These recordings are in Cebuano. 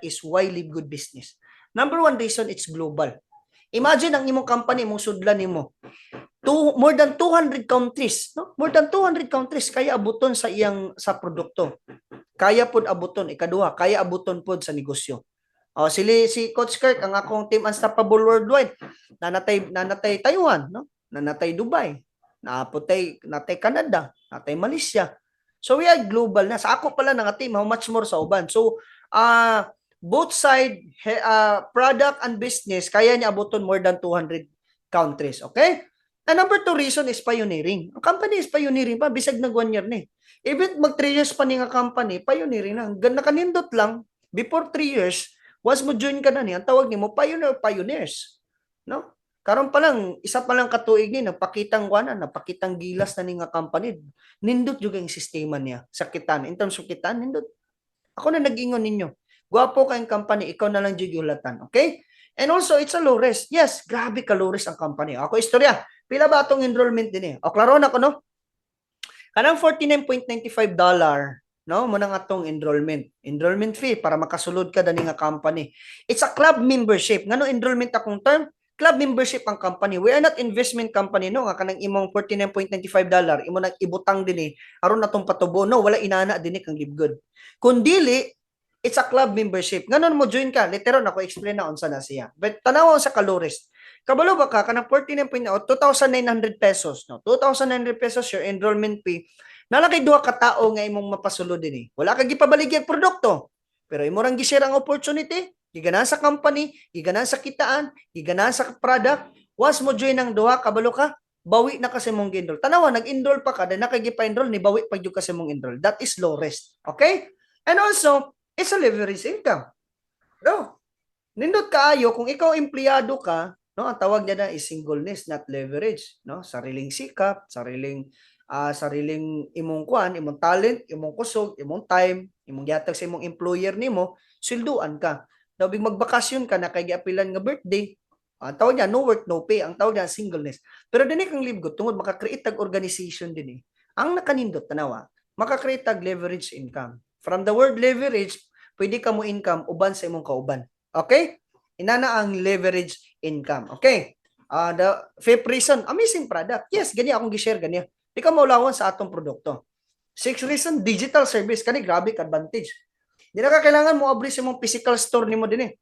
Is why Live Good business. Number one reason, it's global. Imagine ang imong company, imong sudlan nimo. More than 200 countries, no? More than 200 countries kaya abuton sa iyang sa produkto. Kaya pod abuton ikaduha, kaya abuton pod sa negosyo. O sili si Coach Kirk, ang akong Team Unstoppable Worldwide, naa natay Taiwan, no? Naa natay Dubai, naapotay natay Canada, natay Malaysia. So we are global na. Sa ako pala nga team, how much more sa uban. So both side product and business, kaya niya abuton more than 200 countries, okay? And number two reason is pioneering. Ang company is pioneering pa bisag nag one year ni. Even mag 3 years pa ni nga company, pioneering na. Nakanindot lang before 3 years, once mo join ka na ni, ang tawag nimo pioneer, pioneers. No? Karon pa lang, isa pa lang katuig ni nagpakitang kuana, nagpakitang gilas na ni nga company. Nindot jud ang sistema niya sa kitan. In terms of kitan, nindot. Ako na nag-ingon ninyo. Gwapo kayong company, ikaw na lang jud yulatan, okay? And also, it's a low risk. Yes, grabe ka low risk ang company. Ako istorya. Pila ba atong enrollment din eh? O klaro na ko, no? Kanang $49.95, no? Mo nang atong enrollment. Enrollment fee para makasulod ka dani nga company. It's a club membership. Ngano enrollment akong term? Club membership ang company. We are not investment company, no, nga kanang imong $49.95 imo nang ibutang dinhi aron natong patubo, no? Wala inana dinhi kang Live Good. Kun dili, it's a club membership. Nganon mo join ka, literal ako explain na unsa na siya. But tanaw sa ka low risk. Kabalo ba ka kanang 49 2,900 pesos, no? 2,900 pesos your enrollment fee. Naa kay duha ka tawo nga imong mapasulod dinhi. Wala ka gipabaligya produkto. Pero imo rang gi-share ang opportunity, giganahan sa company, giganahan sa kitaan, giganahan sa product. Once mo join ang duha, kabalo ka, bawi na kasi mong enroll. Tanawa, nag-enroll pa ka, then nakagipa-enroll, ni bawi pa jud kasi mong enroll. That is low risk. Okay? And also, it's a leverage income. No. Nindot kaayo kung ikaw empleyado ka, no, ang tawag niya na is singleness, not leverage, no? Sariling sikap, sariling imong kuan, imong talent, imong kusog, imong time, imong gihatag sa imong employer nimo, swelduan ka. Daw big magbakasyon ka na kay giapilan nga birthday, ang tawag niya no work, no pay, ang tawag niya singleness. Pero dinhi kang Live Good, tungod maka-create tag organization din eh. Ang nakanindot, tanawa, maka-create tag leverage income. From the word leverage, pwede ka mo income uban sa imong kauban. Okay? Inana ang leverage income. Okay? The fifth reason, amazing product. Yes, gani akong gi-share gani. Di ka maulawan sa atong produkto. Sixth reason, digital service. Kani grabe ka advantage. Di na ka kailangan mo abri sa imong physical store nimo din eh.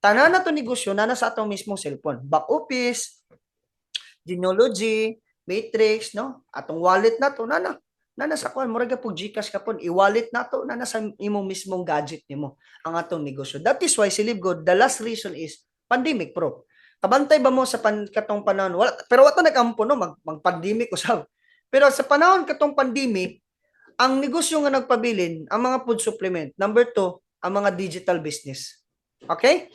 Tanan na to negosyo na sa atong mismong cellphone. Back office, genealogy, matrix, no? Atong wallet na to, nana. Nana sa kuan, murag pug GCash ka pon, i-wallet na to, nana sa imong mismong gadget nimo ang atong negosyo. That is why si Live Good, the last reason is pandemic proof. Kabantay ba mo sa katong panahon? Wala, pero wa ta nag-ampo, no, mag pandemic usab. Pero sa panahon katong pandemic, ang negosyo nga nagpabilin, ang mga food supplement. Number two, ang mga digital business. Okay?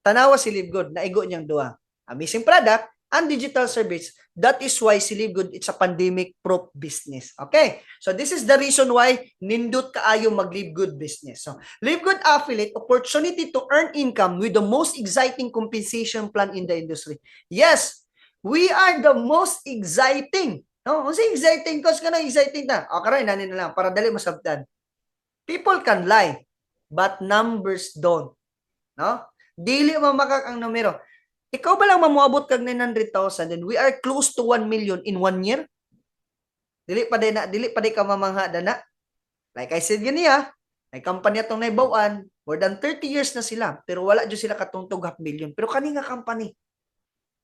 Tanawa si Live Good, naigo niyang duha. Amazing product and digital service. That is why si Live Good, it's a pandemic proof business. Okay? So this is the reason why nindot kaayo mag Live Good business. So Live Good affiliate, opportunity to earn income with the most exciting compensation plan in the industry. Yes, we are the most exciting. No, unsa exciting cause kana exciting ta? O karon nani na lang para dali masabtan. People can lie, but numbers don't. No? Dili mamakak ang numero. Ikaw ba lang mamuabot kag 900,000 then we are close to 1 million in one year? Dili pa day na, dili pa day ka mamangha dana. Like I said ganiya, may company atong naibawan, more than 30 years na sila, pero wala jud sila katungtog half million. Pero kani nga company,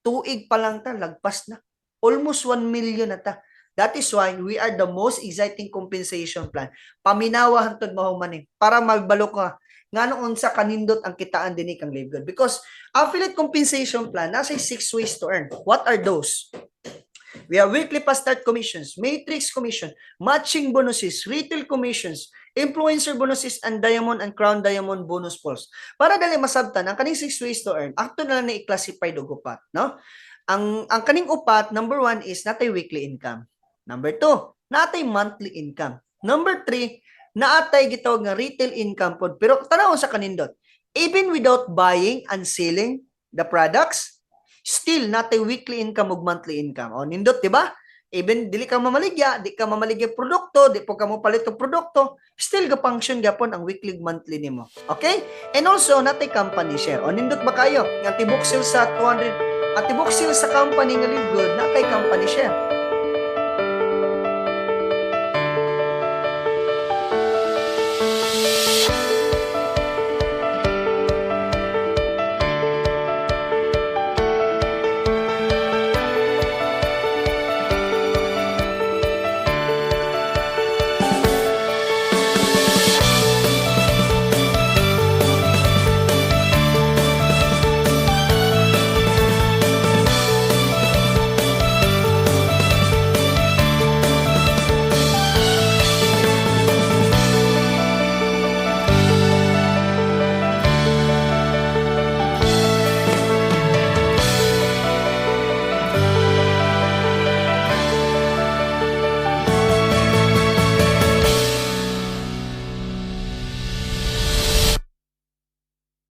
tuig pa lang ta, lagpas na. Almost 1 million na ta. That is why we are the most exciting compensation plan. Paminawa hantod mahuman eh, para magbalo ka ngano unsa kanindot ang kitaan dinhi kang Live Good. Because affiliate compensation plan, nasa six ways to earn. What are those? We have weekly fast start commissions, matrix commission, matching bonuses, retail commissions, influencer bonuses, and diamond and crown diamond bonus pools. Para dali masabtan, ang kaning six ways to earn, ato na lang na i-classify og upat, no? Ang kaning upat, number one is natay weekly income. Number two, natay monthly income. Number three, naatay gitawag nga retail income pod. Pero tanawon sa kanindot, even without buying and selling the products, still natay weekly income ug monthly income. O nindot, di ba? Even dili ka mamaligya, di ka mamaligya produkto, di po ka mo palit og produkto, still ga-function gyapon ang weekly, monthly nimo. Okay? And also, naa tay company share. O nindot ba kayo? Nga tibok sales sa 200, at tibok sales sa company nga Live Good, naa kay company share.